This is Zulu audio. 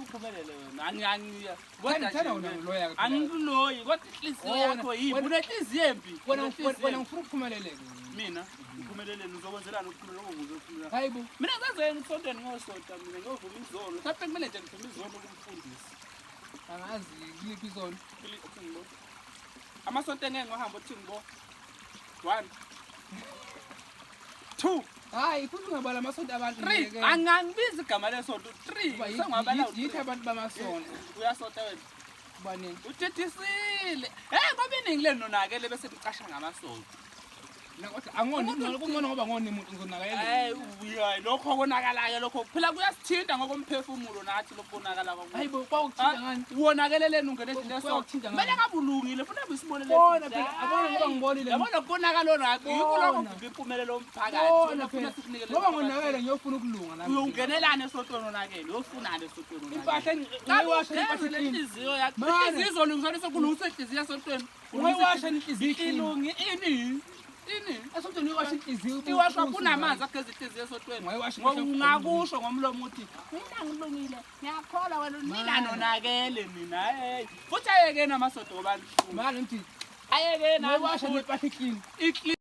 uphumelele wena. Angiya. Kodwa Thanda nje wena ngiloya ke phela. Angikuloyi kodwa inhliziyo Oh, yakho yimbi. wena- Unenhliziyo embi. Wena Unenhliziyo wena embi. ngifuna ukuphumelele-ke. Mina ngiphumeleleni uzokwenzelani ukuphumelela okunguzophumelela. Hayi bo. Mina ngizaze ngisontweni ngiyosonta mina ngiyovuma izono. Mhlawumbe kumele nje ngivume izono kumfundisi. Angazi kuliphi isono. Uthi ngibo. Amasonto engeke ngiwahambe uthi ngibo. 1 2 Hayi futhi ungabala amasonto abantu. 3 ngeke. Angangibizi igama lesonto 3 Kuba sengwabala yithi abantu bamasonto. Uyasonta wena. Kuba nini? Uthethisile. Hey ngoba iningi lenu nonakele bese nicasha ngamasonto. Mina kodwa angoni kungcono ngoba ngoni umuntu ngizonakela. Hey uyayi lokho konakalayo lokho phela kuyasithinta ngokomphefumulo nathi lokonakala kwakho. Hayi bo kwakuthinta ngani? Wonakeleleni ungene endlini lesonto. Kwakuthinta ngani? Kumele ngabe ulungile funa kuyisibonelo. Bona phela abona ngoba ngibonile. Yabona konakala onakho yikho lokho Bona. kuvimba impumelelo yomphakathi. Bona Wena phela. funa sikunikele Ngoba umphakathi. ngonakele ngiyofuna ukulunga nami. Uyongenelana esontweni onakele, uyofunana esontweni onakele. Impahla ngiyiwasha impahla Ugeze clean. lenhliziyo yakho. Mana. Inhliziyo izolungiswa kulungisa inhliziyo esontweni. Ungayiwasha inhliziyo clean. Ilungi ini? Ini? Esontweni uyiwasha inhliziyo. Iwashwa kunamanzi ageza inhliziyo esontweni. Ungayiwasha Ngoba impahla- ungakusho ngomlomo uthi mina ngilungile, ngiyakholwa wena nina Mana. nonakele nina. Hey. Futhi ayekeni amasonto ngoba Mana ngithi ayekeni ungayiwasha nempahla clean. Iclean.